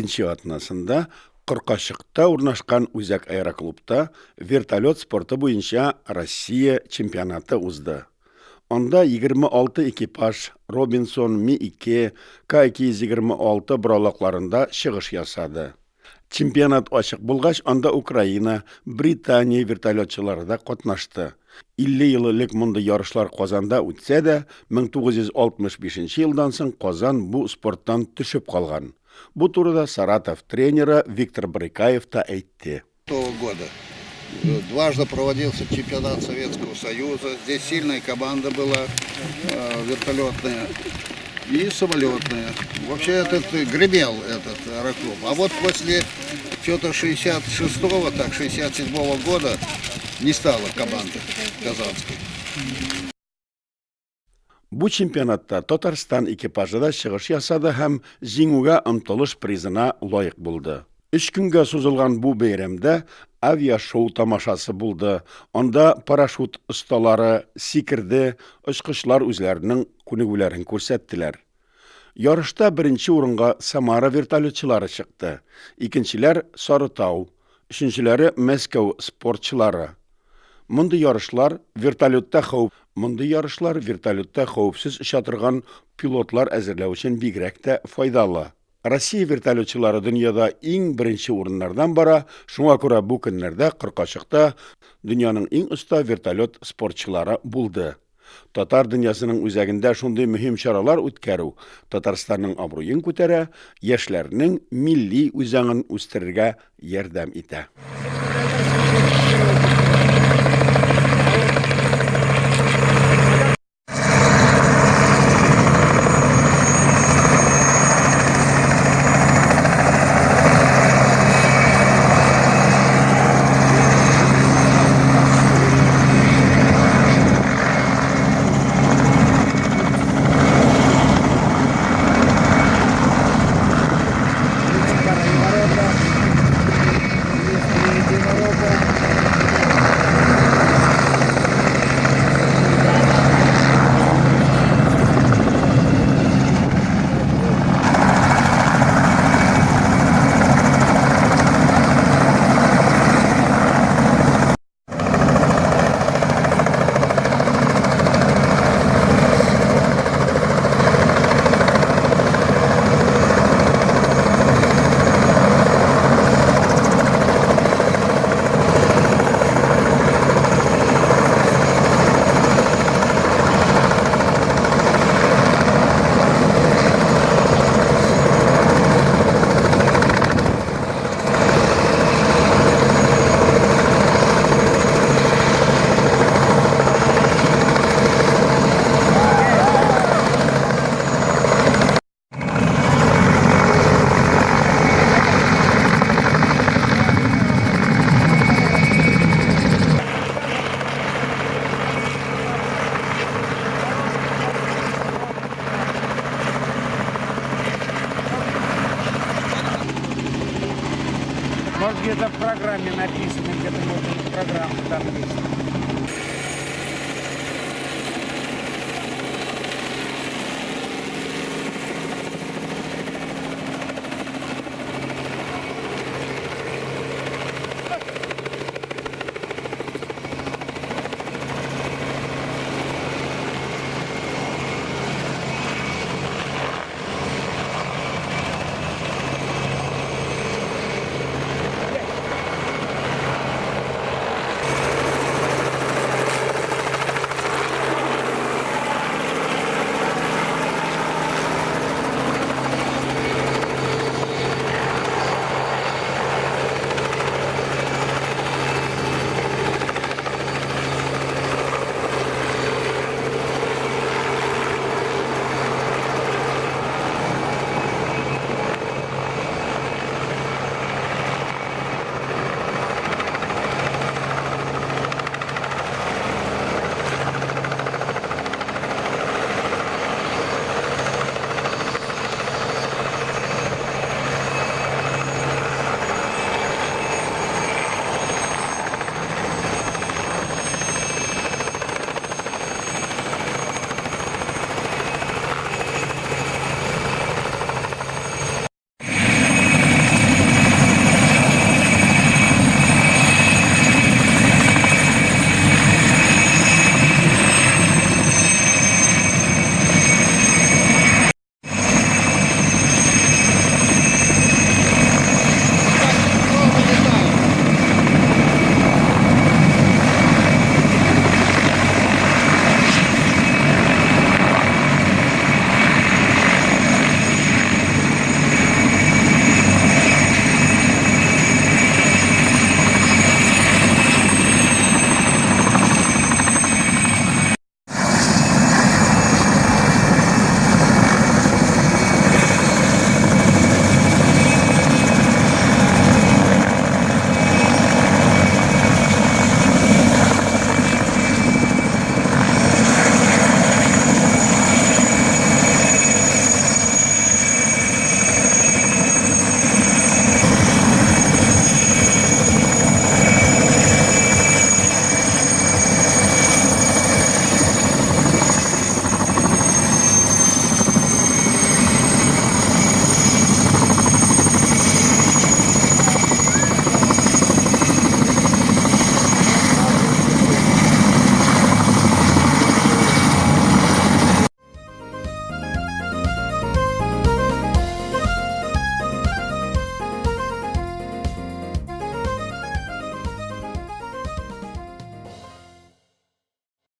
икенче атнасында Коркачыкта урнашкан Үзәк аэроклубта вертолет спорты буенча Россия чемпионаты узды. Анда 26 экипаж Робинсон, Ми-2, К-226 боралакларында чыгыш ясады. Чемпионат ачык булгач, анда Украина, Британия вертолетчылары да катнашты. 50 ел элек мондый ярышлар Казанда үтсә дә, 1965 елдан соң Казан бу спорттан төшеп калган. Бу турыда Саратов тренеры Виктор Брыкаев та әйтте. Года. Дважды проводился чемпионат Советского Союза. Здесь сильная команда была, вертолетная и самолетная. Вообще этот гремел этот аэроклуб. А вот после что-то 66-го, так, 67-го года не стало команды казанской. Бу чемпионатта Татарстан экипажы да чыгыш ясады һәм җиңүгә омтылыш призына лаек булды. Өч көнгә сузылган бу бәйрәмдә авиашоу тамашасы булды, анда парашют осталары сикерде, очкычлар үзләренең күнегүләрен күрсәттеләр. Ярышта беренче урынга Самара вертолетчылары чыкты, икенчеләр, Сарытау, өченчеләре, Мәскәү спортчылары. Мондый ярышлар вертолетта хәвеф Мондый ярышлар вертолетта хәвефсез оча торган пилотлар әзерләү өчен бигрәк тә файдалы. Россия вертолетчылары дөньяда иң беренче урыннардан бара, шуңа күрә бу көннәрдә Коркачыкта дөньяның иң оста вертолет спортчылары булды. Татар дөньясының үзәгендә шундый мөһим чаралар үткәрү Татарстанның абруен күтәрә, яшьләрнең милли үзаңын үстерергә ярдәм итә. Может, где-то в программе написано, где-то, может, программа там есть.